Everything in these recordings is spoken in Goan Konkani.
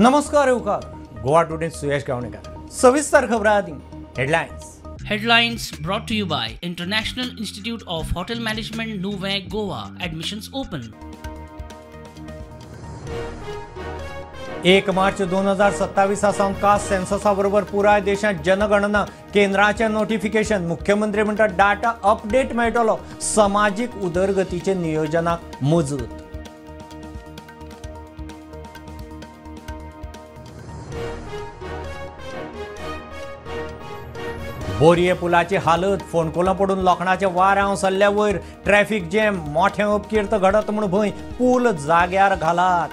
नमस्कार येवकार गोवा टुडे सुयश गावणेकर. सविस्तर खबरां आदी headlines. Headlines brought to you by International Institute of Hotel Management, Nuvem, Goa. Admissions open. 1 मार्च 2027 सावन कास्ट सेन्ससा बरोबर पुराय देशांत जनगणना केंद्राचें नोटिफिकेशन. मुख्यमंत्री म्हणटा डाटा अपडेट मेळटलो, समाजीक उदरगतीचे नियोजनाक मजत. बोरये पुलाची हालत, फोंडकुलां पडून लोखणाचे वाऱ्यांव सल्ल्या वयर, ट्रॅफिक जॅम, मोठें अपकीर्त घडत म्हूण भंय, पूल जाग्यार घालात.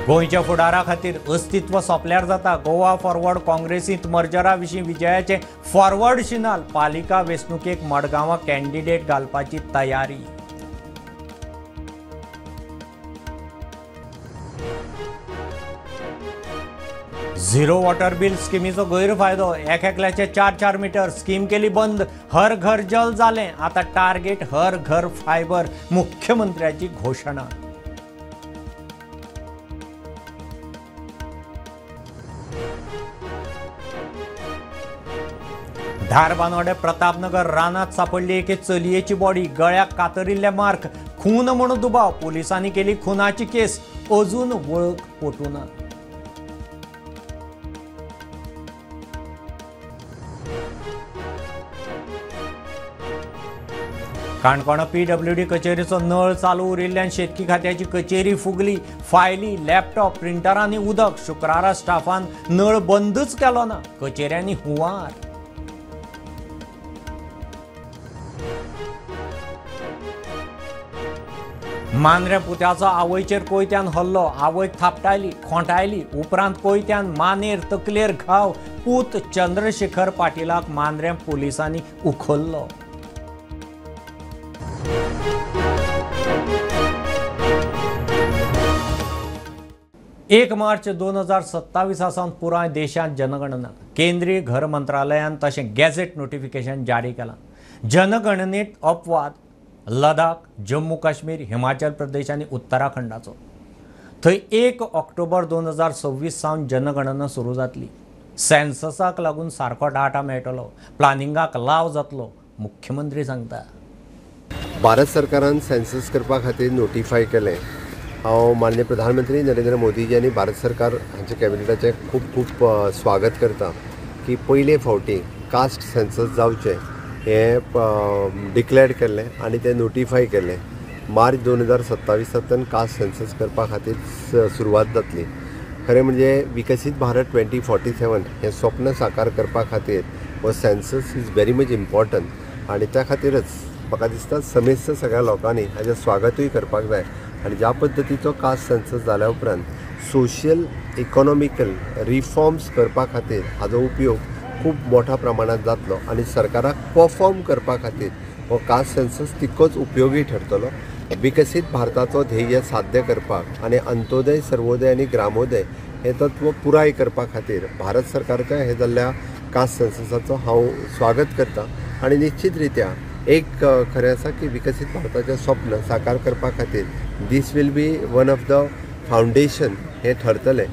गोंयच्या फुडारा खातीर अस्तित्व सोंपल्यार जाता. गोवा फॉरवर्ड काँग्रेसींत मर्जरा विशीं विजयाचें फॉरवर्ड शिनाल. पालिका वेंचणुकेक मडगांवां कॅन्डिडेट घालपाची तयारी. झिरो वॉटर बिल स्किमीचो गैरफायदो, एक एकल्याचे 4-4 मीटर, स्कीम केली बंद. हर घर जल जालें, आतां टार्गेट हर घर फायबर, मुख्यमंत्र्याची घोशणा. धारबानोडे प्रतापनगर रानात सापडली एके चलयेची बॉडी, गळ्याक कातरिल्ले मार्क, खून म्हूण दुबाव. पोलिसांनी केली खुनाची केस, अजून वळख पटूना. काणकोणा पीडब्ल्यूडी कचेरीचो नळ चालू उरिल्ल्यान शेतकी खात्याची कचेरी फुगली. फायली, लॅपटॉप, प्रिंटरांनी उदक. शुक्रारा स्टाफान नळ बंदच केलो ना, कचेऱ्यांनी हुंवार. मांद्रें पुत्याचो आवयचेर कोयत्यान हल्लो, आवयक थापटायली, खोंटायली. उपरांत कोयत्यान मानेर तकलेर घाव. पूत चंद्रशेखर पाटिलाक मांद्रें पुलिसांनी उखल्लो. एक मार्च 2027 सावन पुराय देशांत जनगणना. केंद्रीय घर मंत्रालयान तशें गॅझेट नोटिफिकेशन जारी केलां. जनगणनेत अपवाद लडाख, जम्मू काश्मीर, हिमाचल प्रदेश आनी उत्तराखंडाचो. थंय 1 ऑक्टोबर 2026 सावन जनगणना सुरू जातली. सेन्ससाक लागून सारको डाटा मेळटलो, प्लानिंगाक लाव जातलो, मुख्यमंत्री सांगता. भारत सरकारान सेन्सस करपा खातीर नोटिफाय केलें. हांव माननीय प्रधानमंत्री नरेंद्र मोदीजी आनी भारत सरकार हांच्या कॅबिनेटाचें खूब खूब स्वागत करता की पयले फावटी कास्ट सेन्सस जावचें हें डिक्लेअर केल्लें आनी तें नोटिफाय केल्लें. मार्च 2027 कास्ट सेन्सस करपा खातीर सुरवात जातली. खरें म्हणजे विकसीत भारत 2047 हें स्वप्न साकार करपा खातीर हो census is very much important आनी त्या खातीरच म्हाका दिसता समेस्त सगळ्या लोकांनी हाजें स्वागतूय करपाक जाय. आनी ज्या पद्दतीचो कास्ट सेन्सस जाल्या उपरांत सोशल इकॉनॉमिकल रिफॉर्म्स करपा खातीर हाजो उपयोग खूब मोठ्या प्रमाणांत जातलो आनी सरकाराक परफॉर्म करपा खातीर हो कास्ट सेन्सस तितकोच उपयोगी ठरतलो. विकसीत भारताचो ध्येय साध्य करपाक आनी अंत्योदय, सर्वोदय आनी ग्रामोदय हें तत्व पुराय करपा खातीर भारत सरकारच्या हे जाल्ल्या कास्ट सेन्ससाचो हांव स्वागत करता. आनी निश्चित रित्या एक खरें आसा की विकसीत भारताचें स्वप्न साकार करपा खातीर this will be one of the foundation हें ठरतलें.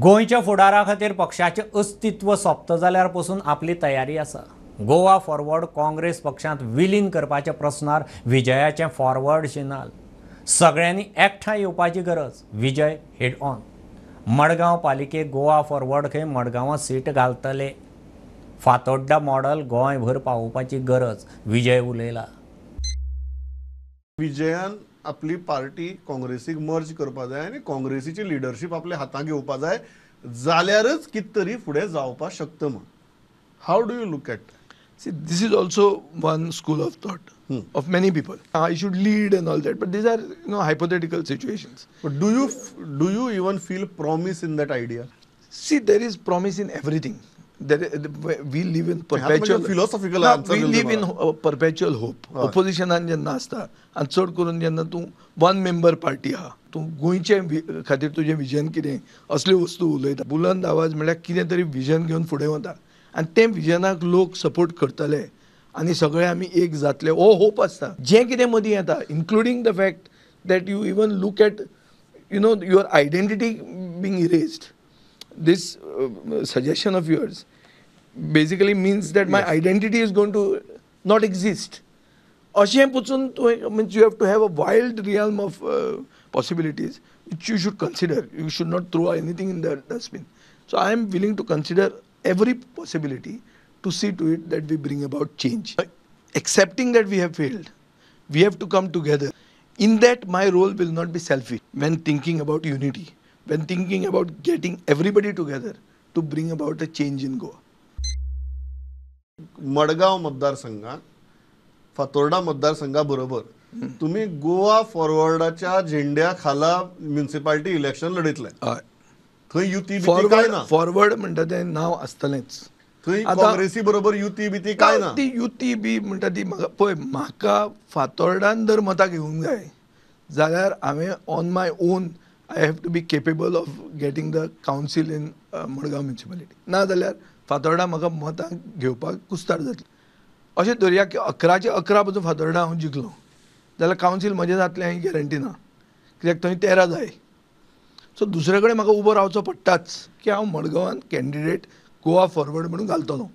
गोंयच्या फुडारा खातीर पक्षाचें अस्तित्व सोंपता जाल्यार पसून आपली तयारी आसा. गोवा फॉरवर्ड काँग्रेस पक्षांत विलीन करपाच्या प्रस्नार विजयाचें फॉरवर्ड शिनाल. सगळ्यांनी एकठांय येवपाची गरज, विजय हेड ऑन. मडगांव पालिकेक गोवा फॉरवर्ड खंय मडगांवां सीट घालतले. फातोड्डा मॉडल गोंयभर पावोवपाची गरज, विजय उलयला. विजयान आपली पार्टी काँग्रेसीक मर्ज करपा जाय आनी काँग्रेसीची लिडरशीप आपल्या हातांत घेवपा जाय, जाल्यारच कितें तरी फुडें जावपाक शकता म्हूण. How do you look at? See, this is also one school of thought of many people. I should lead and all that, but these are, you know, hypothetical situations. But do you even feel promise in that idea? See, there is promise in everything. There, we live in perpetual philosophical answer. We live in perpetual hope. Opposition जेन्ना आसता आनी चड करून जेन्ना तूं वन मेंबर पार्टी आहा, तूं गोंयचे खातीर तुजें विजन कितें असल्यो वस्तू उलयता. बुलंद आवाज म्हळ्यार कितें तरी विजन घेवन फुडें वता आनी तें विजनाक लोक सपोर्ट करतले आनी सगळे आमी एक जातले हो होप आसता. जें कितें मदीं येता, including the fact that you even look at you know your identity being erased, this suggestion of yours basically means that my identity is going to not exist. अशें पसून तुवें means you have to have a wild realm of possibilities which you should consider. You should not throw anything in the dustbin. So I am willing to consider every possibility to see to it that we bring about change. Accepting that we have failed, we have to come together. In that, my role will not be selfish when thinking about unity, when thinking about getting everybody together to bring about a change in Goa. Madgaon मतदारसंघात फातोर्डा मतदारसंघा बरोबर तुम्ही गोवा फॉरवर्डाच्या झेंड्या खाला म्युनिसिपालिटी इलेक्शन लढयतले. थंय युती बिती काय ना, फॉरवर्ड म्हणटा तें नांव आसतलेंच. थंय काँग्रेसी बरोबर युती बिती काय ना, ती युती बी म्हणटा ती म्हाका पळय, म्हाका फातोर्डान जर मतां घेवंक जाय जाल्यार हांवें on my own I have to be capable of getting the council in Madgaon municipality. ना जाल्यार फातोर्डा म्हाका मतां घेवपाक कुस्तार जातलें. अशें धरया की 11चे 11 पसून फातोर्डा हांव जिखलो जाल्यार कावन्सील म्हजें जातलें ही गॅरंटी ना, कित्याक थंय 13 जाय. सो दुसरे कडेन म्हाका उबो रावचो पडटाच की हांव मडगांवान कॅन्डिडेट गोवा फॉरवर्ड म्हणून घालतलो.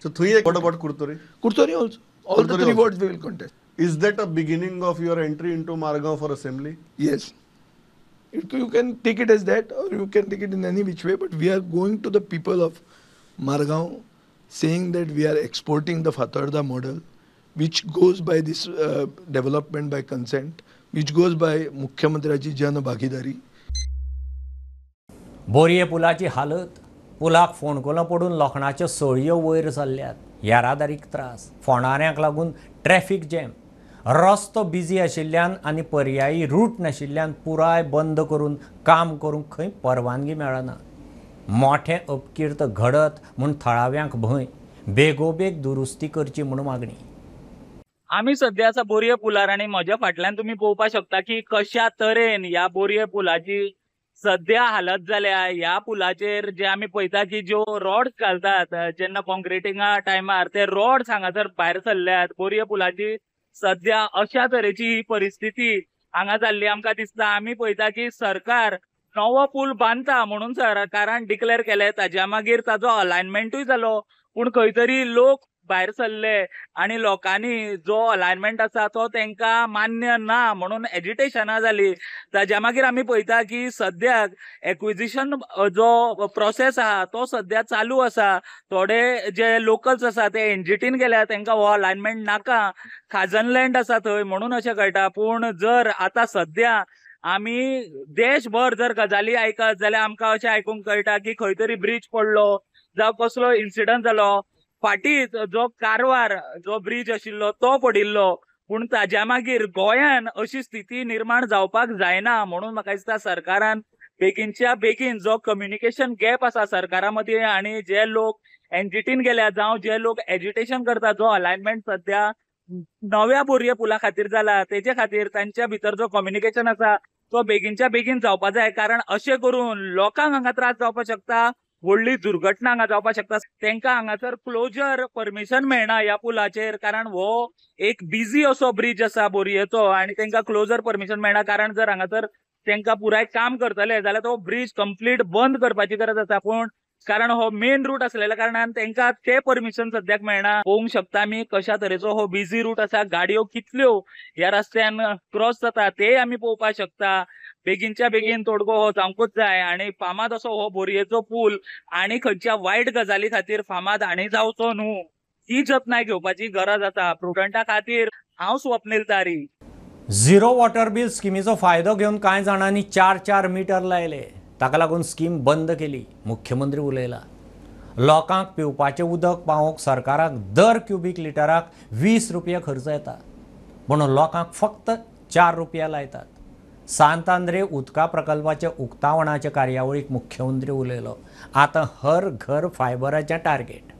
सो थंय what about Curtorim? Curtorim also, all the 3 wards we will contest. Is that a beginning of your entry into Margao for assembly? Yes, you can take it as that or you can take it in any which way, but we are going to the people of Margao saying that we are exporting the Fatorda model, which goes by this development by consent, which goes by मुख्यमंत्र्याची जनभागीदारी. बोरये पुलाची हालत, पुलाक फोंडकुलां पडून लोखणाच्यो सळयो वयर सरल्यात, येरादारीक त्रास, फोंडाऱ्यांक लागून ट्रॅफिक जॅम, रस्तो बिजी आशिल्ल्यान आनी पर्यायी रूट नाशिल्ल्यान पुराय बंद करून काम करूंक खंय परवानगी मेळना. मोठें अपकीर्त घडत म्हूण थळाव्यांक भंय, बेगोबेग दुरुस्ती करची म्हूण मागणी. आमी सध्या आसा बोरये पुलार आनी म्हज्या फाटल्यान तुमी पळोवपाक शकता की कशा तरेन ह्या बोरये पुलाची सध्या हालत जाल्या. ह्या पुलाचेर जे आमी पळयता की ज्यो रॉड्स घालतात जेन्ना कॉन्क्रिटिंगा टायमार ते रॉड्स हांगासर भायर सरल्यात. बोरये पुलाची सध्या अशा तरेची ही परिस्थिती हांगा जाल्ली आमकां दिसता. आमी पळयता की सरकार नवो पूल बांदता म्हणून सरकारान डिक्लेअर केले, ताज्या मागीर ताजो अलायनमेंटूय जालो, पूण खंय तरी लोक भायर सरले आनी लोकांनी जो अलायनमेंट आसा तो तांकां मान्य ना म्हणून एजिटेशनां जाली. ताज्या मागीर आमी पळयता की सद्याक एक्विजिशन जो प्रोसेस आहा तो सद्या चालू आसा. थोडे जे लोकल्स आसा ते एनजीटीन गेल्या, तांकां हो अलायनमेंट नाका, खाजन लँड आसा थंय म्हणून अशें कळटा. पूण जर आतां सद्या आमी देशभर जर गजाली आयकत जाल्यार आमकां अशें आयकूंक कळटा की खंय तरी ब्रीज पडलो जावं कसलो इन्सिडंट जालो. फाटींच जो कारवार जो ब्रीज आशिल्लो तो पडिल्लो, पूण ताज्या मागीर गोंयान अशी स्थिती निर्माण जावपाक जायना म्हणून म्हाका दिसता सरकारान बेगीनच्या बेगीन जो कम्युनिकेशन गॅप आसा सरकारा मदीं आनी जे लोक एनजीटीन गेल्या जावं जे लोक एजिटेशन करता, जो अलायनमेंट सद्या नव्या बोरये पुला खातीर जाला तेजे खातीर तांच्या भितर जो कम्युनिकेशन आसा तो बेगीनच्या बेगीन जावपा जाय. कारण अशें करून लोकांक हांगा त्रास जावपाक शकता, व्हडली दुर्घटना हांगा जावपाक शकता. तांकां हांगासर क्लोजर परमिशन मेळना ह्या पुलाचेर, कारण हो एक बिजी असो ब्रीज आसा बोरयेचो आनी तांकां क्लोजर परमिशन मेळना. कारण जर हांगासर तांकां पुराय काम करतले जाल्यार तो ब्रीज कंप्लीट बंद करपाची गरज आसा, पूण कारण हो मेन रूट असलेल्या कारणान तांकां ते परमिशन सद्याक मेळना. पळोवंक शकता आमी कशा तरेचो हो बिजी रूट आसा, गाडयो कितल्यो ह्या रस्त्यान क्रॉस जाता ते आमी पळोवपाक शकता. बेगीनच्या बेगीन तोडगो हो जावंकूच जाय आनी फामाद असो हो बोरयेचो पूल आनी खंयच्या वायट गजाली खातीर फामाद आनी जावचो न्हू ही जतनाय घेवपाची गरज आसा. प्रुडंटा खातीर हांव Swapnil Tari. Zero water bill स्किमीचो फायदो घेवन कांय जाणांनी 4-4 मिटर लायले, ताका लागून स्कीम बंद केली. मुख्यमंत्री उलयला, लोकांक पिवपाचें उदक पावोवंक सरकाराक दर क्युबीक लिटराक 20 रुपया खर्च येता, पूण लोकांक फक्त 4 रुपया लायतात. सांत आंद्रे उदका प्रकल्पाच्या उक्तावणाच्या कार्यावळीक मुख्यमंत्री उलयलो. आतां हर घर फायबराचें टार्गेट.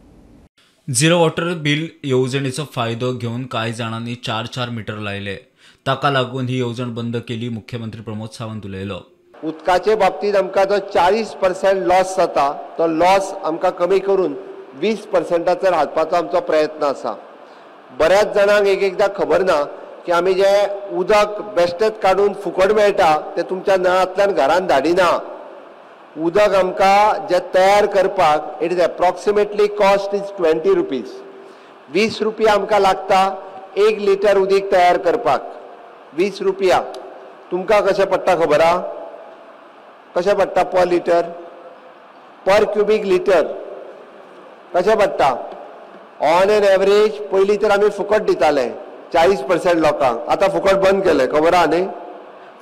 झिरो वॉटर बिल येवजणेचो फायदो घेवन कांय जाणांनी 4-4 मिटर लायले, ताका लागून ही येवजण बंद केली. मुख्यमंत्री प्रमोद सावंत उलयलो. उदकाचे बाबतींत आमकां जो 40% लॉस जाता तो लॉस आमकां कमी करून 20%चेर हाडपाचो आमचो प्रयत्न आसा. बऱ्याच जाणांक एक एकदां खबर ना की आमी जें उदक बेश्टेच काडून फुकट मेळटा तें तुमच्या नळांतल्यान घरान धाडिना. उदक आमकां जें तयार करपाक it is approximately cost is 20 rupees. 20 रुपया आमकां लागता 1 लिटर उदीक तयार करपाक. 20 रुपया तुमकां कशें पडटा खबर आहा? कशें पडटा पर लिटर, पर क्युबीक लिटर कशें पडटा? ऑन एन एवरेज पयलीं तर आमी फुकट दिताले 40% लोकांक, आतां फुकट बंद केलें, खबर आहा न्ही?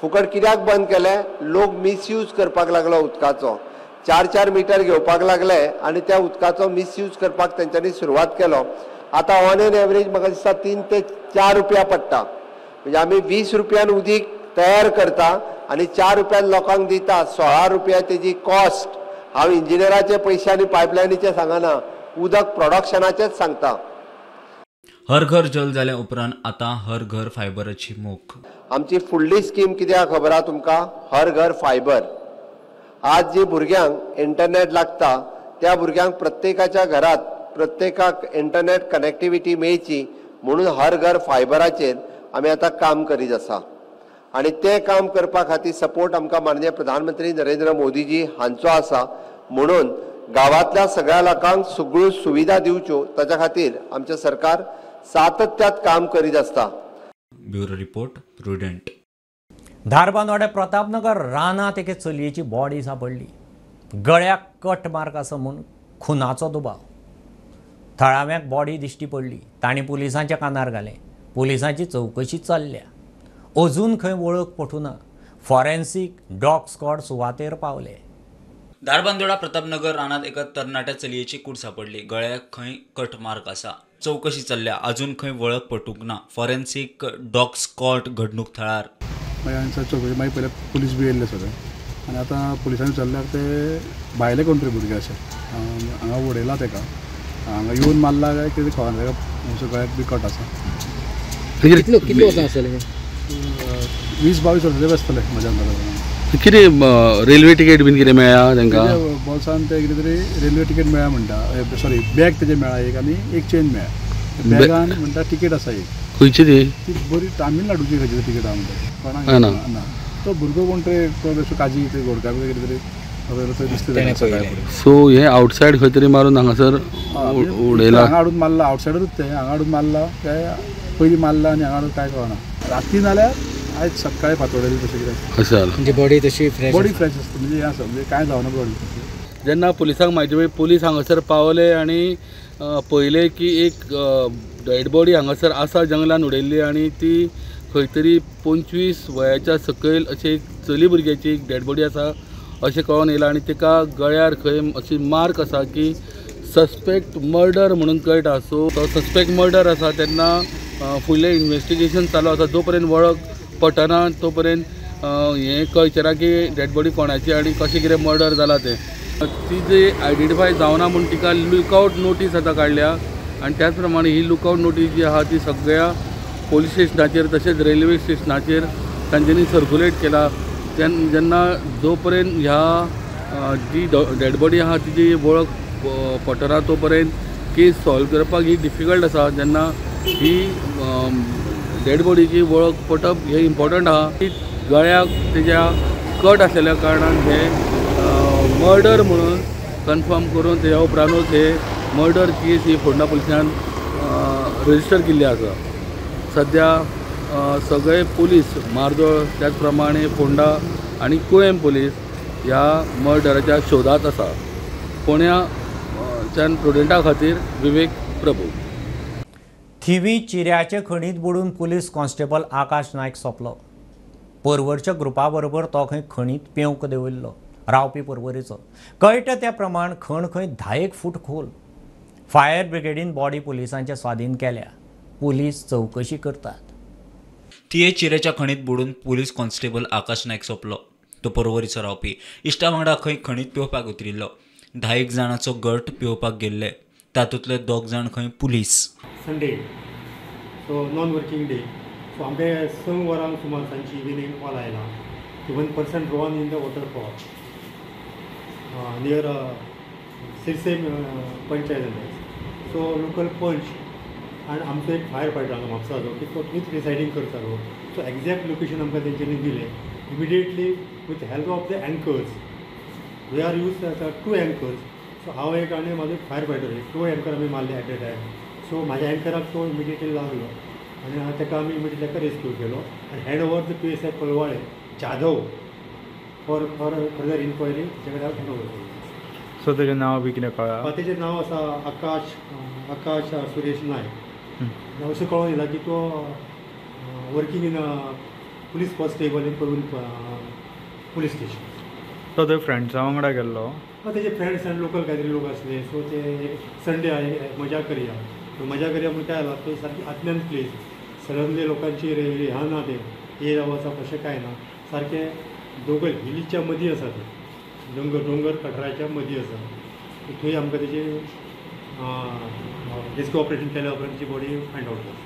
फुकट कित्याक बंद केलें? लोक मिसयूज करपाक लागलो उदकाचो. 4-4 मिटर घेवपाक लागले आनी त्या उदकाचो मिसयूज करपाक तेंच्यांनी सुरवात केलो. आतां ऑन एन एवरेज म्हाका दिसता 3 ते 4 रुपया पडटा. म्हणजे आमी 20 रुपयान उदीक तयार करता आनी 4 रुपयान लोकांक दिता. 16 रुपया तेजी कॉस्ट. हांव इंजिनियराचे पयशे आनी पायपलायनीचे सांगना, उदक प्रोडक्शनाचेच सांगता. हर घर जल जाल्या उपरांत आतां हर घर फायबराची मोख. आमची फुडली स्कीम कित्याक खबर आहा तुमकां? हर घर फायबर. आज जी भुरग्यांक इंटरनेट लागता त्या भुरग्यांक प्रत्येकाच्या घरात प्रत्येकाक इंटरनेट कनेक्टिविटी मेळची म्हणून हर घर फायबराचेर आमी आतां काम करीत आसा. आनी तें काम करपा खातीर सपोर्ट आमकां माननीय प्रधानमंत्री नरेंद्र मोदीजी हांचो आसा. म्हणून गांवांतल्या सगळ्या लोकांक सगळ्यो सुविधा दिवच्यो ताच्या खातीर आमचें सरकार सातत्यात काम करीत आसता. Bureau report, Prudent. Dharbandora Pratapnagar रानांत एके चलयेची बॉडी सापडली. गळ्याक कट मार्क आसा म्हूण खुनाचो दुबाव. थळाव्यांक बॉडी दिश्टी पडली, तांणी पुलिसांच्या कानार घालें. पुलिसांची चवकशी चल्ल्या, अजून खंय वळख पटूना. फॉरेन्सीक डॉग स्क्वॉड सुवातेर पावले. धारबांदोडा प्रतापनगर रानांत एका तरणाट्या चलयेची कूड सापडली. गळ्याक खंय कट मार्क आसा. चवकशी चल्ल्या, अजून खंय वळख पटूंक ना. फॉरेन्सीक डॉग स्क्वॉड घडणूक थळार. मागीर आनी चवकशी मागीर पयले पुलीस बी येयल्ले सगळे आनी आतां पुलिसांनी विचारल्यार ते भायले कोण तरी भुरगे अशे हांगा उडयला तेका, हांगा येवन मारला काय कितें खबर ना. तेका गळ्याक बी कट आसा. कितले वर्सां आसतले? 20-22 वर्सांचे आसतले म्हज्या अंदाजान. कितें रेल्वे तिकेट बीन कितें मेळ्ळा तांकां? बोल्सान ते कितें तरी रेल्वे तिकेट मेळ्ळा म्हणटा, सॉरी बॅग तेजें मेळ्ळा एक आनी एक चेन मेळ्ळा. बॅगान म्हणटा तिकेट आसा एक. खंयची ती? ती बरी तामिळनाडूची खंयची तिकेट आहा म्हणटा. कोणाक ना तो भुरगो कोण तरी काजी ते गोडका बी कितें तरी दिसता. सो हे आवटसायड खंय तरी मारून हांगासर उडयला, हांगा हाडून मारला. आवटसायडरूच तें हांगा हाडून मारला काय पयलीं मारला आनी हांगा हाडून काय कळना. राती नाल्यार आयज सकाळी फांतोडेर तशें कितें अशें म्हणजे बॉडी तशी फ्रेश, बॉडी फ्रेश आसता. म्हणजे हें आसा म्हणजे कांय जावना बॉडी. जेन्ना पुलिसांक म्हायती मेळ्ळी, पुलीस हांगासर पावले आनी पळयलें की एक डेड बॉडी हांगासर आसा जंगलान उडयल्ली आनी ती खंय तरी 25 वयाच्या सकयल अशें एक चली भुरग्याची एक डेड बॉडी आसा अशें कळोन येयलां. आनी तिका गळ्यार खंय अशी मार्क आसा की सस्पेक्ट मर्डर म्हणून कळटा. सो तो सस्पेक्ट मर्डर आसा तेन्ना फुडलें इन्वेस्टिगेशन चालू आसा. जो पर्यंत वळख पटना तो पर्यंत हें कळचें ना की डेड बॉडी कोणाची आनी कशें कितें मर्डर जाला तें. ती जी आयडेंटिफाय जावना म्हूण तिका लुकआवट नोटीस आतां काडल्या आनी त्याच प्रमाणे ही लुकआवट नोटीस जी आहा ती सगळ्या पोलीस स्टेशनाचेर तशेंच रेल्वे स्टेशनाचेर तांच्यांनी सर्कुलेट केला. जेन्ना जो पर्यंत ह्या जी डेड बॉडी आहा तिची वळख पटना तो पर्यंत केस सॉल्व करपाक ही डिफिकल्ट आसा. जेन्ना ही डेड बॉडीची वळख पटप हें इम्पॉर्टंट आहा. ती गळ्याक तेज्या कट आसलेल्या कारणान हे मर्डर म्हणून कन्फर्म करून तेज्या उपरांतूच हे मर्डर केस ही फोंडा पुलिसान रजिस्टर केल्ली आसा. सद्या सगळे पुलीस मार्दोळ त्याच प्रमाणे फोंडा आनी कुळेम पुलीस ह्या मर्डराच्या शोधांत आसा. फोंड्याच्यान प्रुडंटा खातीर विवेक प्रभू. थिवी चिऱ्याचे खणीत बुडून पुलीस कॉन्स्टेबल आकाश नायक सोंपलो. परवरच्या ग्रुपा बरोबर तो खंय खणीत पेंवंक देंविल्लो. रावपी परवरीचो. कळटा त्या प्रमाण खण खंय 10 फूट खोल. फायर ब्रिगेडीन बॉडी पुलिसांच्या स्वाधीन केल्या. पुलीस चवकशी करतात. थिये चिऱ्याच्या खणीत बुडून पुलीस कॉन्स्टेबल आकाश नायक सोंपलो. तो परवरीचो रावपी. इश्टा वांगडा खंय खणीत पेंवपाक उतरिल्लो. 10 जाणांचो गट पेंवपाक गेल्ले. तातूंतले 2 जाण खंय police. Sunday, so non working day. So आमकां 6 वरांक सुमार सांजची इव्हिनींग कॉल आयला की 1 person drown in the waterfall near Sirse panchayat. So local panch आनी आमचो एक फायर फायटर हांगा म्हापसाचो की तो थंयच रिसायडींग करतालो. सो एग्जॅक्ट लोकेशन आमकां तेंच्यांनी दिलें. Immediately with help of the anchors, we are use 2 anchors. So हांव एक आनी म्हाजो एक फायर फायटर एक 2 एंकर आमी मारले एट ए टायम. सो म्हाज्या एंकराक तो इमिडिएटली लागलो आनी ताका आमी इमिडिएटली ताका रेस्क्यू केलो आनी hand over the P S I Colvale Jadhav for further inquiry तेच्या कडेन हांव हँड ओवर केलो. सो तेजें नांव बी कितें कळ्ळां? तेजें नांव आसा आकाश आकाश सुरेश नायक. अशें कळोन येयला की तो working in police constable in Porvorim police station. तो थंय फ्रेंड्सां वांगडा गेल्लो? तेजे फ्रेंड्स आनी लोकल कांय तरी लोक आसले. सो ते संडे मजा करया, मजा करया म्हूण काय जाला तो सारकी आदल्यान प्लेस सडनली लोकांची ह्या ना ते ये वचप अशें कांय ना, सारकें दोंगर हिलीच्या मदीं आसा ते दोंगर दोंगर कठराच्या मदीं आसा. थंय आमकां तेजी रेस्क्यू ऑपरेशन केल्या उपरांत तेची बॉडी फायंड आवट जाली.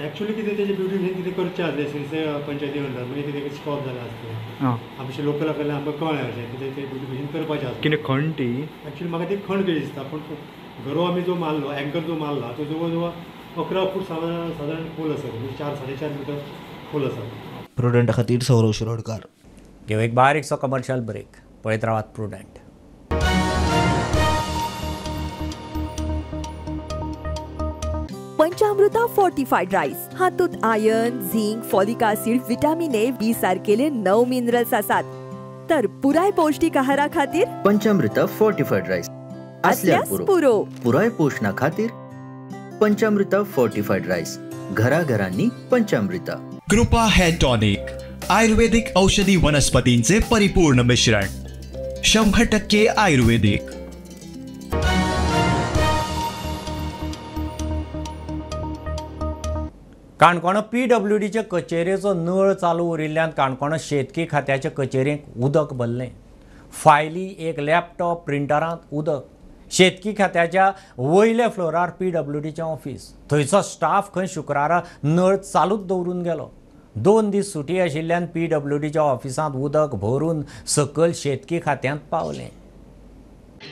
एक्चुअली कितें तेजें ब्युटिफिकेशन कितें करचें आसलें सिरसे पंचायती अंडर, मागीर कितें स्टॉप जालें आसलें. आमचें लोकला कडल्यान आमकां कळ्ळें अशें कितें तें ब्युटिफिकेशन करपाचें आसलें. कितें खण ती? एक्चुअली म्हाका ती खण कशी दिसता, पूण गरो आमी जो मारलो एंकर जो मारला तो जवळ जवळ 11 फूट सादारण खोल आसा, म्हणजे 4 साडे 4 मिटर खोल आसा. प्रुडंटा खातीर सौरव शिरोडकार. घेवं एक बारीकसो कमर्शियल ब्रेक. पळयत रावात प्रुडंट. पंचामृता फोर्टिफाईड राईस हातूंत iron, zinc, folic acid, vitamin A, B सारकेले 9 मिनरल्स आसात. तर पुराय पौष्टिक आहारा खातीर पंचामृता फोर्टिफाईड राईस असल्यास पुरो. पुराय पोषणा खातीर पंचामृता फोर्टिफाईड राईस, घराघरांनी पंचामृता. कृपा हेअर टॉनिक, आयुर्वेदिक औषधी वनस्पतींचे परिपूर्ण मिश्रण, 100% आयुर्वेदिक. काणकोण पीडब्ल्यूडीचे कचेरेचो नळ चालू उरिल्ल्यान काणकोण शेतकी खात्याचे कचेरेक उदक भरलें. फायली, एक लॅपटॉप, प्रिंटरांत उदक. शेतकी खात्याच्या वयल्या फ्लोरार पीडब्ल्यूडीचें ऑफिस, थंयचो स्टाफ खंय शुक्रारा नळ चालूच दवरून गेलो. 2 दीस सुटी आशिल्ल्यान पीडब्ल्यूडीच्या ऑफिसांत उदक भरून सकयल शेतकी खात्यांत पावलें.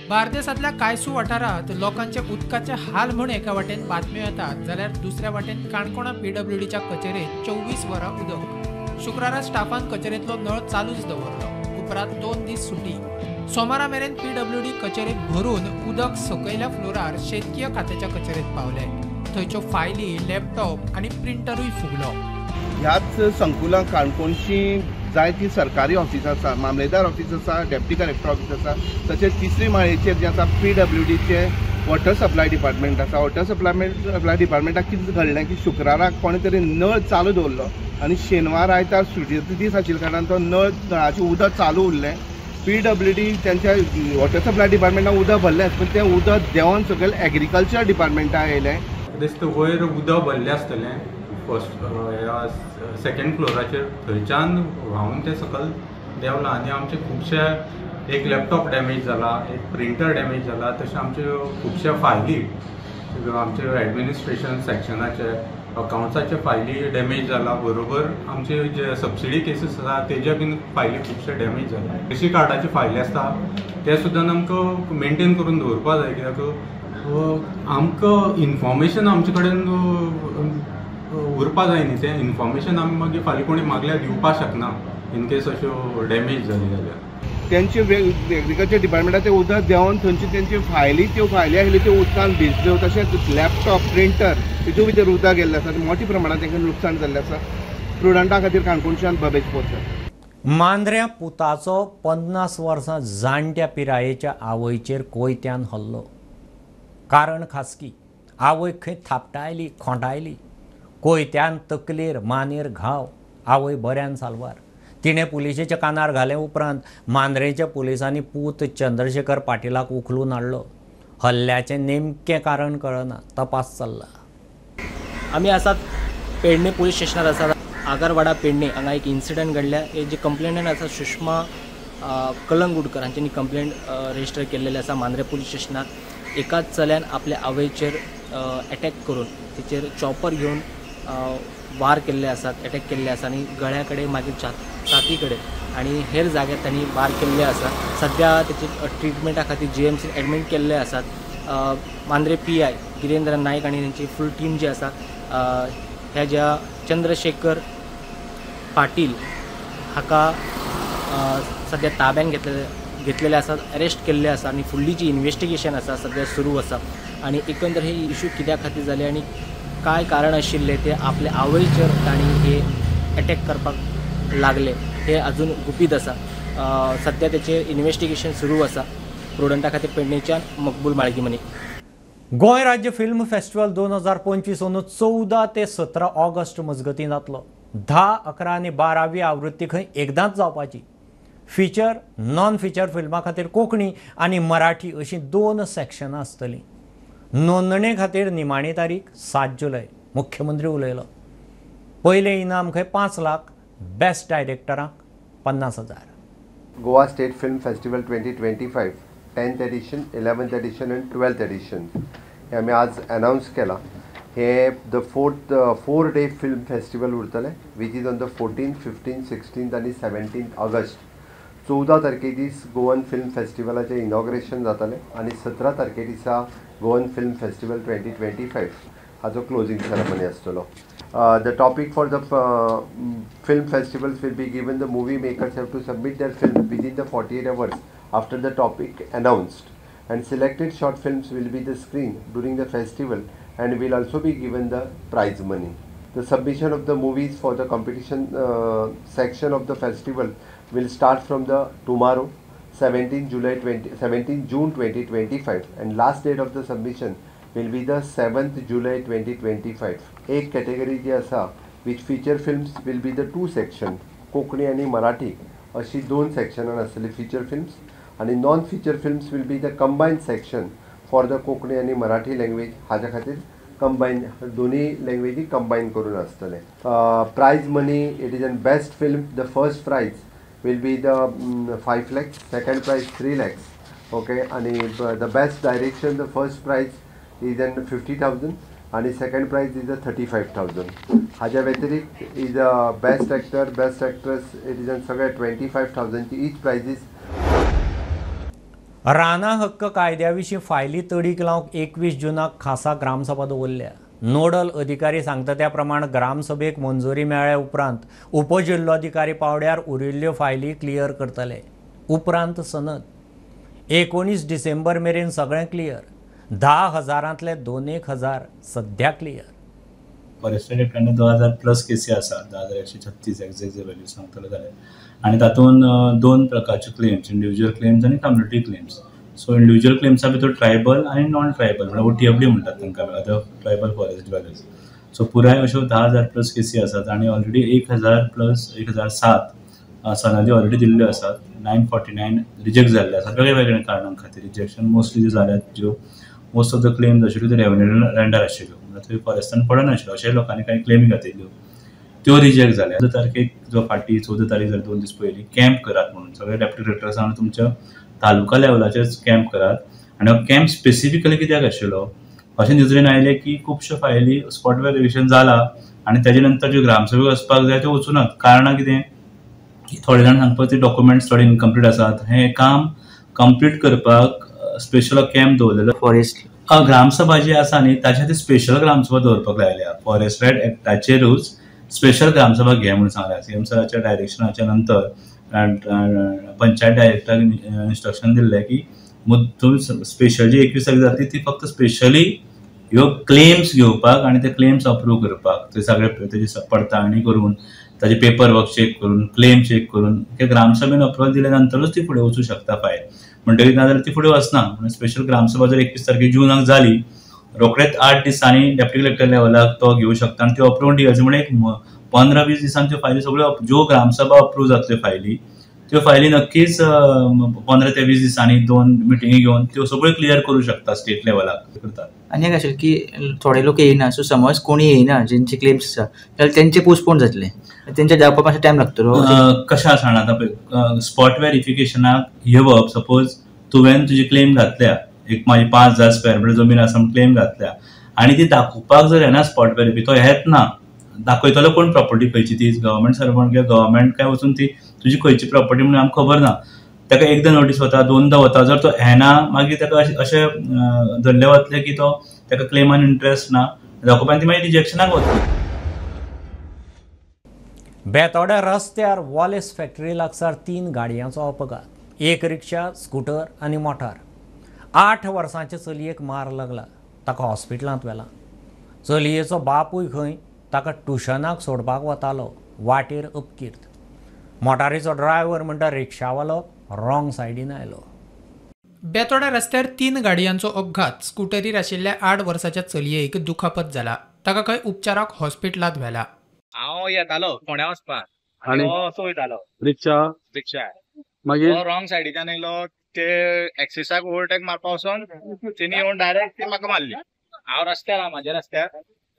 बार्देसांतल्या कायसू वाठारांत लोकांचे उदकाचे हाल म्हूण एका वाटेन बातम्यो येतात, जाल्यार दुसऱ्या वाटेन काणकोणा पीडब्ल्यूडीच्या कचेरेंत 24 वरां उदक. शुक्रारा स्टाफान कचेरेंतलो नळ चालूच दवरलो. उपरांत 2 दीस सुटी. सोमारा मेरेन पीडब्ल्यूडी कचेरेक भरून उदक सकयल्या फ्लोरार शेतकीय खात्याच्या कचेरेंत पावलें. थंयच्यो फायली, लॅपटॉप आनी प्रिंटरूय फुगलो. ह्याच संकुलांत काणकोणची जायती सरकारी ऑफिस आसा, मामलेदार ऑफिस आसा, डेप्टी कलेक्टर ऑफिस आसा, तशेंच तिसरी माळयेचेर जें आसा पीडब्ल्यूडीचें वॉटर सप्लाय डिपार्टमेंट आसा. वॉटर सप्लाय डिपार्टमेंटाक कितें घडलें की शुक्राराक कोणें तरी नळ चालू दवरलो आनी शेनवार आयतार सुटयेचो दीस आशिल्ल्या कारणान तो नळ नळाचें उदक चालू उरलें. पीडब्ल्यूडी तेंच्या वॉटर सप्लाय डिपार्टमेंटाक उदक भरलेंच, पूण तें उदक देंवन सकयल एग्रीकल्चर डिपार्टमेंटाक येयलें. दिसता वयर उदक भरलें आसतलें फर्स्ट ह्या सेकेंड फ्लोराचेर, थंयच्यान व्हांवून तें सकयल देंवलां आनी आमचे खुबशे एक लॅपटॉप डॅमेज जाला, एक प्रिंटर डॅमेज जाला, तशें आमच्यो खुबशे फायली आमचे एडमिनिस्ट्रेशन सेक्शनाचे अकावंट्साचे फायली डॅमेज जाला, बरोबर आमचे जे सबसिडी केसीस आसा तेजे बीन फायली खुबशे डॅमेज जाला. कृषी कार्डाचे फायली आसता ते सुद्दां आमकां मेनटेन करून दवरपा जाय, कित्याक आमकां इन्फॉर्मेशन आमचे कडेन उरपा जाय न्ही, तें इन्फॉर्मेशन आमी मागीर फाल्यां कोणी मागल्यार दिवपाक शकना इन केस अश्यो डॅमेज जाली जाल्यार. तेंचे एग्रीकल्चर डिपार्टमेंटाक तें उदक देंवन थंयच्यो तेंच्यो फायली त्यो फायली आशिल्ल्यो त्यो उदकान भिजल्यो, तशेंच लॅपटॉप, प्रिंटर तितून भितर उदक गेल्लें आसा, मोठ्या प्रमाणांत तेंकां लुकसाण जाल्लें आसा. प्रुडंटा खातीर काणकोणच्यान बबेज पोरसां. मांद्र्या पुताचो 50 वर्सां जाणट्या पिरायेच्या आवयचेर कोयत्यान हल्लो. कारण खासकी आवय खंय थापटायली, खोंटायली. कोयत्यान तकलेर मानेर घाव, आवय बऱ्यान साल्वार. तिणें पुलिशेच्या कानार घाले उपरांत मांद्रेच्या पुलिसांनी पूत चंद्रशेखर पाटिलाक उखलून हाडलो. हल्ल्याचें नेमकें कारण कळना, तपास चल्ला. आमी आसात पेडणे पुलीस स्टेशनार आसात. आगरवाडा पेडणे हांगा एक इन्सिडंट घडल्या. हे जे कंप्लेनंट आसा सुषमा कलंगुडकर हांच्यांनी कंप्लेंट रजिस्टर केल्लेली आसा मांद्रे पुलीस स्टेशनार. एकाच चल्यान आपल्या आवयचेर एटॅक करून तिचेर चॉपर घेवन वार केल्ले आसात, एटॅक केल्ले आसा आनी गळ्या कडेन मागीर छाती कडेन आनी हेर जाग्यार तांणी वार केल्ले आसा. सद्या तेची ट्रिटमेंटा खातीर जीएमसीन एडमीट केल्ले आसात. मांद्रे PI Girendra Naik आनी तांची फूल टीम जी आसा ह्या ज्या चंद्रशेखर पाटील हाका सद्या ताब्यान घेतलेले आसात, अरेस्ट केल्ले आसा आनी फुडली जी इन्वेस्टिगेशन आसा सद्या सुरू आसा. आनी एकंदर हे इशू कित्या खातीर जाले आनी काय कारण आशिल्लें ते आपले आवयचेर तांणी हे अटॅक करपाक लागले हे अजून गुपीत आसा. सद्या तेचेर इन्वेस्टिगेशन सुरू आसा. प्रुडंटा खातीर पेडणेच्यान मकबूल माळगीमनी. गोंय राज्य फिल्म फेस्टिवल 2025 अंदू 14 ते 17 ऑगस्ट मजगतीं जातलो. 10, 11 आनी 12वी आवृत्ती खंय एकदांच जावपाची. फिचर नॉन फिचर फिल्मां खातीर कोंकणी आनी मराठी अशीं 2 सेक्शनां आसतलीं. नोंदणे खातीर निमाणी तारीख 7 जुलय. मुख्यमंत्री उलयलो. पयलें इनाम खंय 5 lakh, best डायरेक्टरांक 50,000. Goa state film festival 2025 10th edition, 11th edition आनी 12th edition हे आमी आज अनावन्स केलां. हे the 4 day film festival उरतलें which is on the 14, 15, 16 आनी 17 ऑगस्ट. 14 तारखे दीस गोवन फिल्म फेस्टिवलाचें इनॉग्रेशन जातलें आनी 17 तारखे दिसा गोवन फिल्म फेस्टिवल 2025 हाचो क्लोजींग सेरेमनी आसतलो. The topic for the film festivals will be given. The movie makers have to submit their film within the 48 hours after the topic announced, and selected short films will be the screen during the festival and will also be given the prize money. The submission of the movies for the competition section of the festival will start from the tomorrow 17 June 2025 and last date of the submission will be the 7th July 2025. एक category जी आसा which feature films will be the 2 section, Konkani आनी मराठी अशी 2 सेक्शनान आसतली feature films, आनी non feature films will be the combined section for the Konkani आनी मराठी लँग्वेज. हाज्या खातीर कंबायन दोन्ही लँग्वेजी कंबायन करून आसतले. Prize money it is an best film the first prize will be the 5 lakhs, second prize 3 lakhs, okay, आनी the best direction the first prize is an 50,000 आनी second prize is a 35,000. हाज्या व्यतिरिक्त is a best actor, best actress it is an सगळे 25,000 ईच प्रायजीस. रानां हक्क कायद्या विशीं फायली तडीक लावंक 21 जुनाक खासा ग्रामसभा दवरल्या. नोडल अधिकारी सांगता त्या प्रमाण ग्रामसभेक मंजुरी मेळ्ळ्या उपरांत उपजिल्लोधिकारी पावड्यार उरिल्ल्यो फायली क्लियर करतले. उपरांत सनद 19 डिसेंबर मेरेन सगळें क्लियर. 10,000 2,000 सध्या क्लियर. फॉरेस्ट डिपार्टमेंटान 2,000 प्लस केसी आसात, 10,136 एक्झॅक्ट व्हॅल्यू सांगतलो जाल्यार, आनी तातूंत 2 प्रकारचे क्लेम्स, इंडिविज्युअल क्लेम्स आनी कम्युनिटी क्लेम्स. सो इंडिविज्युअल क्लेम्सा भितर ट्रायबल आनी नॉन ट्रायबल म्हणल्यार OTFD म्हणटात तांकां, other tribal forest dwellers. So पुराय अश्यो 10,000 प्लस केसी आसात आनी ऑलरेडी 1,000 प्लस 1,007 सनदी ऑलरेडी दिल्ल्यो आसात. 949 रिजेक्ट जाल्ले आसात वेगळे वेगळे कारणां खातीर. रिजेक्शन मोस्टली ज्यो जाल्यात ज्यो मोस्ट ऑफ the claims आशिल्ल्यो त्यो रेवेन्यू लँडार आशिल्ल्यो, म्हणल्यार थंय फॉरेस्टान पडनाशिल्ल्यो, अशें लोकांनी कांय क्लेमी घातिल्ल्यो त्यो रिजेक्ट जाल्या. 14 तारखेक जो फाटीं 14 तारीख जाली 2 दीस पयलीं कॅम्प करात म्हणून सगळे डेप्युटी कलेक्टर्स आनी तुमच्या तालुका लेवलाचेर कॅम्प करात. आनी हो कॅम्प स्पेसिफिकली कित्याक आशिल्लो अशें नजरेन आयलें की खुबश्यो फायली स्पॉट व्हेरिफिकेशन जाला आनी ताजे नंतर ज्यो ग्रामसभेक वचपाक जाय त्यो वचुनात. कारणां कितें की थोडे जाण सांगपाक ते डॉक्युमेंट्स थोडे इनकम्प्लीट आसात. हें काम कंप्लीट करपाक स्पेशल कॅम्प दवरलेलो. फॉरेस्ट ग्रामसभा जी आसा न्ही ताच्या खातीर स्पेशल ग्रामसभा दवरपाक लायल्या. फॉरेस्ट रायट एक्टाचेरूच स्पेशल ग्रामसभा घे म्हणून सांगल्या. सीएम सराच्या डायरेक्शनाच्या नंतर पंचायत डायरेक्टराक इन्स्ट्रक्शन दिल्लें की तुमी स्पेशल जी 21 तारीख जातली ती फक्त स्पेशली ह्यो क्लेम्स घेवपाक आनी ते क्लेम्स अप्रूव करपाक, ते सगळे तेजी पडताळणी करून ताजे पेपर वर्क चॅक करून क्लेम चॅक करून ते ग्रामसभेन अप्रुवल दिल्या नंतरूच ती फुडें वचूं शकता फायल. म्हणटकीर नाजाल्यार ती फुडें वचना. म्हणून स्पेशल ग्रामसभा जर 21 तारखे जुनाक जाली रोखडेच 8 दिसांनी डेप्युटी कलेक्टर लेवलाक तो घेवं शकता आनी त्यो अप्रूव दिवचे. म्हणल्यार एक 15-20 दिसांनी त्यो फायली सगळ्यो ज्यो ग्रामसभा अप्रूव जातल्यो फायली त्यो फायली नक्कीच 15 ते 20 दिसांनी 2 मिटिंगी घेवन त्यो सगळ्यो क्लियर करूं शकता स्टेट लेवलाक करतात. आनी एक आशिल्लें की थोडे लोक येयना, सो समज कोणी येयना जेंचे क्लेम्स आसा जाल्यार तेंचे पोस्टपोन जातले, तेंचे जावपाक मातसो टायम लागतलो. कशें आसा जाणा आतां पळय स्पॉट वेरिफिकेशनाक येवप, सपोज तुवें तुजी क्लेम घातल्या, एक म्हाजी 5,000 स्क्वेअर मिटर जमीन आसा म्हूण क्लेम घातल्या आनी ती दाखोवपाक जर येना स्पॉट वेरिफिकेशन, तो येत ना दाखयतलो कोण प्रॉपर्टी खंयची ती गव्हर्मेंट सर्वंट किंवा गव्हर्मेंट काय वचून ती तुजी खंयची प्रॉपर्टी म्हणून आमकां खबर ना. ताका एकदां नोटीस वता, दोनदां वता, जर तो येना मागीर ताका अशें धरलें वतलें की तो ताका क्लेमान इंट्रस्ट ना दाखोवपाक ती मागीर रिजेक्शनाक वतली. बेतोड्या रस्त्यार वॉलेस फॅक्टरी लागसार 3 गाडयांचो अपघात. एक रिक्षा, स्कूटर आनी मोटार. 8 वर्सांचे चलयेक मार लागला, ताका हॉस्पिटलांत व्हेला. चलयेचो बापूय खंय ताका ट्युशनाक सोडपाक वतालो, वाटेर अपकीर्त. मोटारीचो ड्रायव्हर म्हणटा रिक्षावालो रॉंग सायडीन आयलो. बेतोड्या रस्त्यार 3 गाडयांचो अपघात. स्कुटरीर आशिल्ल्या 8 वर्साच्या चलयेक दुखापत जाला, ताका खंय उपचाराक हॉस्पिटलांत व्हेला. हांव येतालो फोंड्या वचपाक, असो वयतालो रिक्षा रिक्षा मागीर रॉंग सायडीच्यान येयलो, ते एक्सिसाक ओवरटेक मारपा वचोन तेणी येवन डायरेक्ट ती म्हाका मारली. हांव रस्त्यार, म्हाज्या रस्त्यार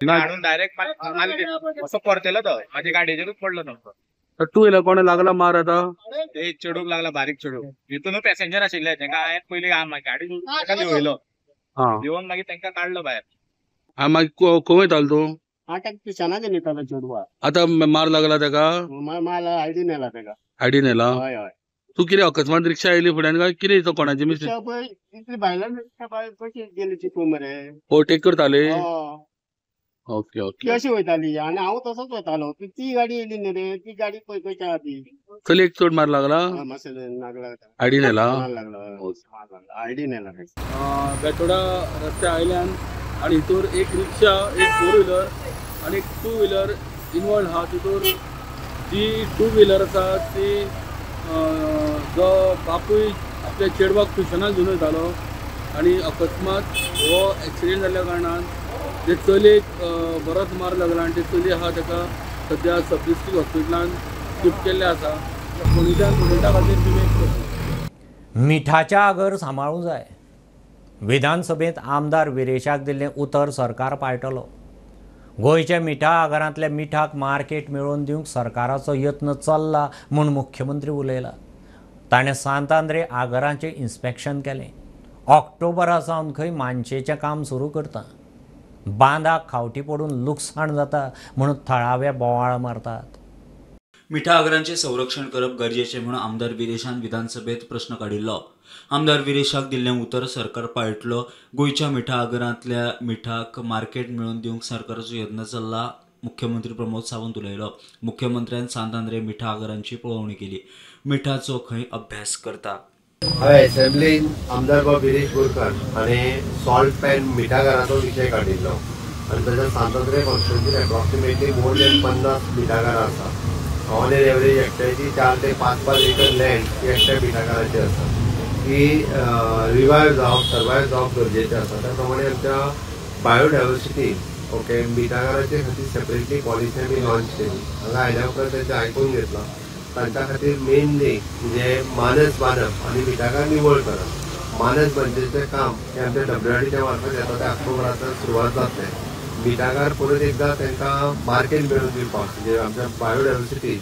हाडून डायरेक्ट मारली. असो परतेलो तो म्हाज्या गाडयेचेरूच पडलो तो. टू व्हिलर कोण लागला मार आता? ते चेडूक लागला, बारीक चेडूक. हितून पॅसेंजर आशिल्ले, तेंका हांवें पयलीं गाडी ताका देंवयलो, देंवोवन मागीर तेंका काडलो भायर. मागीर खंय वयतालो तूं? आतां मार लागला ताका? आयडीन येला ताका. आयडीन येला? हय हय. तूं कितें अकस्मात रिक्षा आयली फुड्यान काय कितें कोणाची मिस्टेक? पळय भायल्यान रिक्षा कशी गेली चिकू मरे, ओवरटेक करताली. Okay okay. ती अशी वयताली आनी हांव तसोच वयतालो, ती गाडी येयली न्ही रे, ती गाडी पळय कशी आहा ती. चलयेक चड मार लागला? लागला, आयडीन येला. आयडीन येला. बेतोडा रस्त्या आयल्यान आनी हितूर एक रिक्षा, एक 4 व्हिलर आनी एक 2 व्हिलर इनवॉल्व आहा. तितूर जी 2 व्हिलर आसा ती जो बापूय आपल्या चेडवाक ट्युशनाक घेवन वयतालो आनी अकस्मात हो एक्सिडेंट जाल्ल्या कारणान ते चलयेक बरोच मार लागला आनी ते चली आहा ताका सद्या सब डिस्ट्रिक्ट हॉस्पिटलान शिफ्ट केल्लें आसा. पुलिसांक प्रुडंटा खातीर विवेक मिठाच्या आगर सांबाळूंक जाय. विधानसभेंत आमदार विरेशाक दिल्लें उतर सरकार पाळटलो. गोंयच्या मिठा आगारांतल्या मिठाक मार्केट मेळोवन दिवंक सरकाराचो यत्न चल्ला म्हूण मुख्यमंत्री उलयला. ताणें सांत आंद्रे आगरांचें इन्स्पेक्शन केलें. ऑक्टोबरा सावन खंय मानशेचें काम सुरू करता. बांदाक खावटी पडून लुकसाण जाता म्हणून थळावे बोवाळ मारतात. मिठा आगरांचें संरक्षण करप गरजेचें म्हणून आमदार विरेशान विधानसभेत प्रश्न काडिल्लो. आमदार विरेशाक दिल्लें उतर सरकार पाळटलो. गोंयच्या मिठा आगरांतल्या मिठाक मार्केट मेळोवन दिवंक सरकाराचो यत्न चल्ला, मुख्यमंत्री प्रमोद सावंत उलयलो. मुख्यमंत्र्यान सांत आंद्रे मिठा आगरांची पळोवणी केली. मिठाचो खंय अभ्यास करता. हांवें असेंब्लीन आमदार बाब विरेश बोरकर हाणें सॉल्ट पॅन मिठागराचो विशय काडिल्लो आनी ताच्या सांत आंद्रे कॉन्स्टिट्युएन्सीन एप्रॉक्सिमेटली मोर दॅन 50 मिठागरां आसा. ऑन एन एवरेज एकट्याची 4 ते 5-5 एकर लँड ही एकट्या मिठागराची आसा. ही रिवायव जावप, सर्वायव जावप गरजेचें आसा. त्या प्रमाणे आमच्या बायोडायवर्सिटी ओके मिठागराचे खातीर सेपरेटली पॉलिसी आमी लॉन्च केली. हांगा आयल्या उपरांत तेंचें आयकून घेतलां. तांच्या खातीर मेनली म्हणजे मानस बांदप आनी मिठागर निवळ करप. मानस बांदचें काम हें आमच्या WRDच्या मार्फत येता ते ऑक्टोबरांतल्यान सुरवात जातलें. मिठागर परत एकदां तांकां मार्केट मेळोवन दिवपाक म्हणजे आमच्या बायोडायवर्सिटी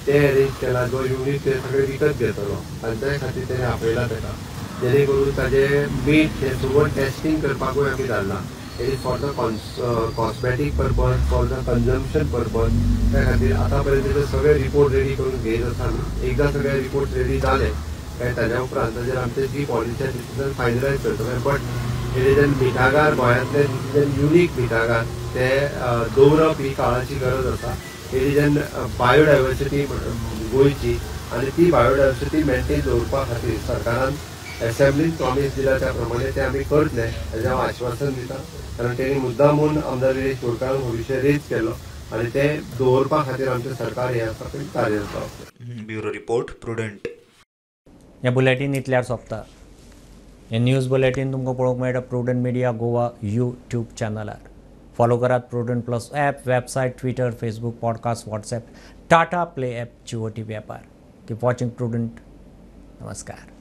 ते अरेंज केला, जो युनीट ते सगळे विकत घेतलो तांच्या खातीर तेणें आपयला ताका, जेणे करून ताजें मीठ हें सुगण टेस्टींग करपाकूय आमी धाडलां. It is for the cosmetic purpose, for the consumption purpose. त्या खातीर आतां पर्यंत ते सगळे रिपोर्ट रेडी करून घेत आसा आमी. एकदां सगळे रिपोर्ट रेडी जाले काय ताज्या उपरांत ताजेर आमचे जी पॉलिसी आसा डिसिजन फायनलायज करतले. बट it is an मिठागार गोंयांतले it is an unique मिठागार ते दवरप ही काळाची गरज आसा. It is an biodiversity गोंयची आनी ती बायोडायवर्सिटी मेंटेन दवरपा खातीर सरकारान असेंब्लीन प्रॉमीस दिला त्या प्रमाणे ते आमी करतले हेजें हांव आश्वासन दिता. कारण तेणी मुद्दामून आमदार विरेश बोरकारान हो विशय रेज केलो आनी ते दवरपा खातीर आमचें सरकार हें आसा पळय कार्यरत आसा. Bureau report, Prudent. हें बुलेटीन इतल्यार सोंपता. हें न्यूज बुलेटीन तुमकां पळोवंक मेळटा प्रुडंट मिडिया गोवा यूट्यूब चॅनलार. फॉलो करात Prudent plus app, website, Twitter, Facebook, podcast, WhatsApp, Tata Play app, Jio TV ॲपार. Keep watching Prudent. नमस्कार.